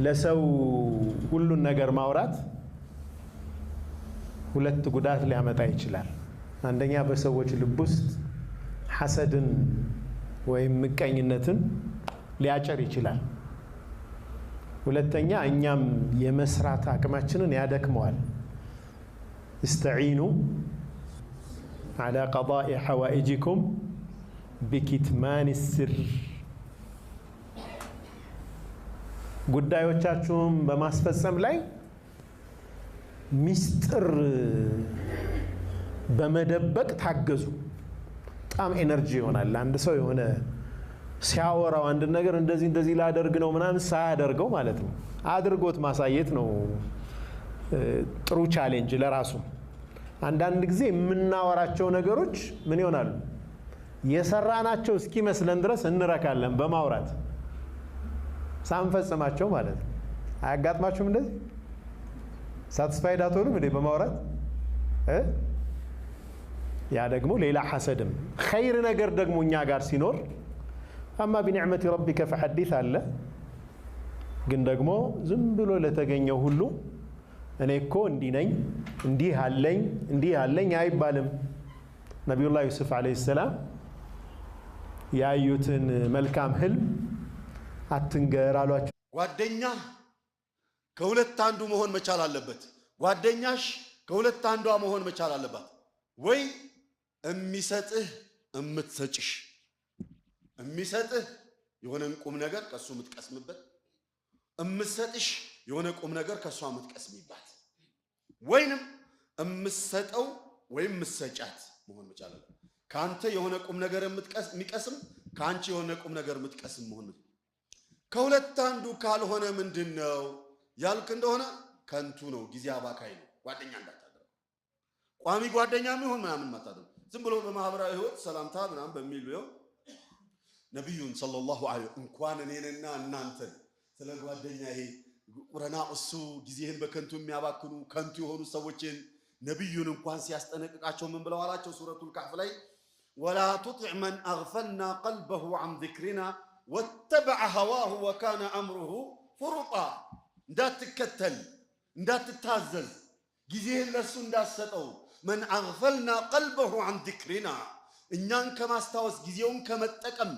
ለሰው ሁሉን ነገር ማውራት ሁለት ጉዳት ሊያመጣ ይችላል። አንደኛ በሰዎች ልብ ውስጥ ሐሰድን ወይም ምቀኝነትን ሊያጭር ይችላል። ሁለተኛ እኛም የመስራት አቅማችንን ያደክመዋል። استعينوا على قضاء حوائجكم بكتمان السر፣ ጉዳዮቻችሁን በማስፈጸም ላይ ሚስጥር በመደበቅ ታገዙ። በጣም energy ይሆናል። አንድ ሰው የሆነ ሲያወራው አንድ ነገር እንደዚህ እንደዚህ ላደርግ ነው ምናምን ሳያደርገው ማለት ነው፣ አድርጎት ማሳየት ነው ጥሩ challenge ለራሱ። አንዳንድ ጊዜ የምናወራቸው ነገሮች ምን ይሆናሉ? የሰራናቸው እስኪመስለን ድረስ እንረካለን በማውራት ሳንፈጽማቸው ማለት ነው። አያጋጥማችሁም? እንደዚህ satisfied አትሆኑም እንዴ በማውራት? ያ ደግሞ ሌላ ሐሰድም። ኸይር ነገር ደግሞ እኛ ጋር ሲኖር أما بنعمة ربك فحدث አለ። ግን ደግሞ ዝም ብሎ ለተገኘው ሁሉ እኔ እኮ እንዲህ ነኝ፣ እንዲህ አለኝ፣ እንዲህ አለኝ አይባልም። ነቢዩላህ ዩሱፍ عليه السلام ያዩትን መልካም ህልም አትንገር አሏቸው። ጓደኛ ከሁለት አንዱ መሆን መቻል አለበት። ጓደኛሽ ከሁለት አንዷ መሆን መቻል አለባት። ወይ እሚሰጥህ እምትሰጭሽ፣ እሚሰጥህ የሆነን ቁም ነገር ከእሱ የምትቀስምበት፣ እምትሰጥሽ የሆነ ቁም ነገር ከእሷ የምትቀስሚባት፣ ወይንም እምትሰጠው ወይም እምትሰጫት መሆን መቻል አለበት። ከአንተ የሆነ ቁም ነገር የሚቀስም፣ ከአንቺ የሆነ ቁም ነገር የምትቀስም መሆን። ከሁለት አንዱ ካልሆነ ምንድን ነው ያልክ እንደሆነ ከንቱ ነው፣ ጊዜ አባካኝ ነው። ጓደኛ እንዳታደርገው፣ ቋሚ ጓደኛ ይሁን ምናምን ማታደርገው፣ ዝም ብሎ በማህበራዊ ህይወት ሰላምታ ምናምን በሚል ቢሆን ነቢዩን صلى الله عليه እንኳን እኔንና እናንተን ስለ ጓደኛ ይሄ ቁረና እሱ ጊዜህን በከንቱ የሚያባክኑ ከንቱ የሆኑ ሰዎችን ነቢዩን እንኳን ሲያስጠነቅቃቸው ምን ብለው አላቸው? ሱረቱል ካህፍ ላይ ولا تطع من أغفلنا قلبه عن ذكرنا واتبع هواه وكان أمره فرطا። እንዳትከተል፣ እንዳትታዘዝ፣ ጊዜህን ለእሱ እንዳትሰጠው። من أغفلنا قلبه عن ذكرنا፣ እኛን ከማስታወስ ጊዜውን ከመጠቀም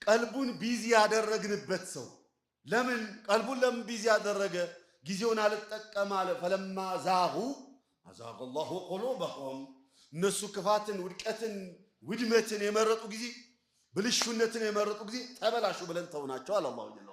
ቀልቡን busy ያደረግንበት ሰው። ለምን ቀልቡን ለምን busy ያደረገ? ጊዜውን አልጠቀም አለ። فلما زاغوا أزاغ الله قلوبهم። እነሱ ክፋትን፣ ውድቀትን፣ ውድመትን የመረጡ ጊዜ፣ ብልሹነትን የመረጡ ጊዜ ተበላሹ ብለን ተውናቸው አለ አላሁ ጀለ።